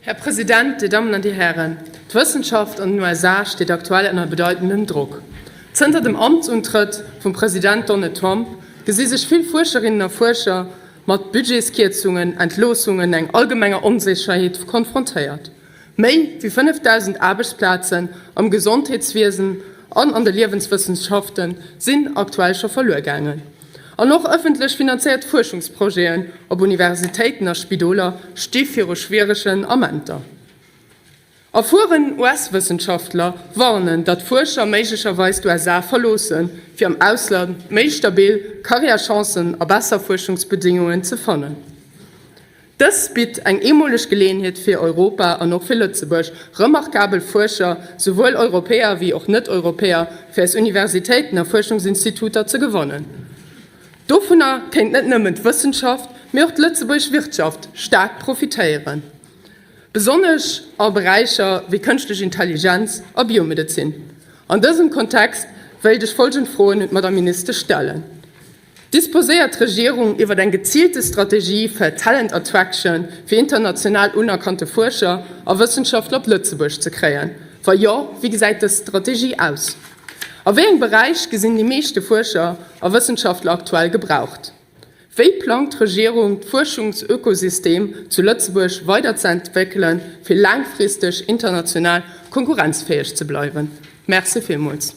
Här President, Dir Dammen an Dir Hären, d'Wëssenschaft an den USA steet aktuell ënner bedeitendem Drock. Zënter dem Amtsuntrëtt vum President Donald Trump gesi sech vill Fuerscherinnen a Fuerscher mat Budgetskierzungen, Entloossungen, eng allgemenger Onsécherheet konfrontéiert. Méi wéi 5.000 Aarbechtsplazen am Gesondheetswiesen an an de Liewenswëssenschafte sinn aktuell scho verluer gaangen. An och ëffentlech finanzéiert Fuerschungsprojeten op Universitéiten a Spidoler sti viru schwieregen Amenter. Erfueren US-Wëssenschaftler warnen, datt Fuerscher méiglecherweis d'USA verloossen, fir am Ausland méi stabil Karriärchancen a besser Fuerschungsbedingungen ze fannen. Dës bitt eng eemoleg Geleeënheet fir Europa an och fir Lëtzebuerg, remarkabel Fuerscher, souwuel Europäer wéi och Net-Europäer, fir eis Universitéiten a Fuerschungsinstituter ze gewannen. Dovunner kéint net nëmmen d'Wëssenschaft, mee och d'lëtzebuergesch Wirtschaft staark profitéieren, besonnesch a Beräicher wéi kënschtlech Intelligenz a Biomedezin. An dësem Kontext wéilt ech folgend Froen un d'Madame Ministesch stellen. Disposéiert d'Regierung iwwer eng geziilte Strategie fir Talent Attraction fir international unerkannte Fuerscher a Wëssenschaftler op Lëtzebuerg ze kréien? Wa jo, wéi gesäit dës Strategie aus? A wéi engem Beräich gesinn déi meeschte Fuerscher a Wëssenschaftler aktuell gebraucht? Wéi plangt d'Regierung d'Fuerschungsökosystem zu Lëtzebuerg weiderzeentwéckelen, fir laangfristeg international konkurrenzfäeg ze bleiwen? Merci villmools.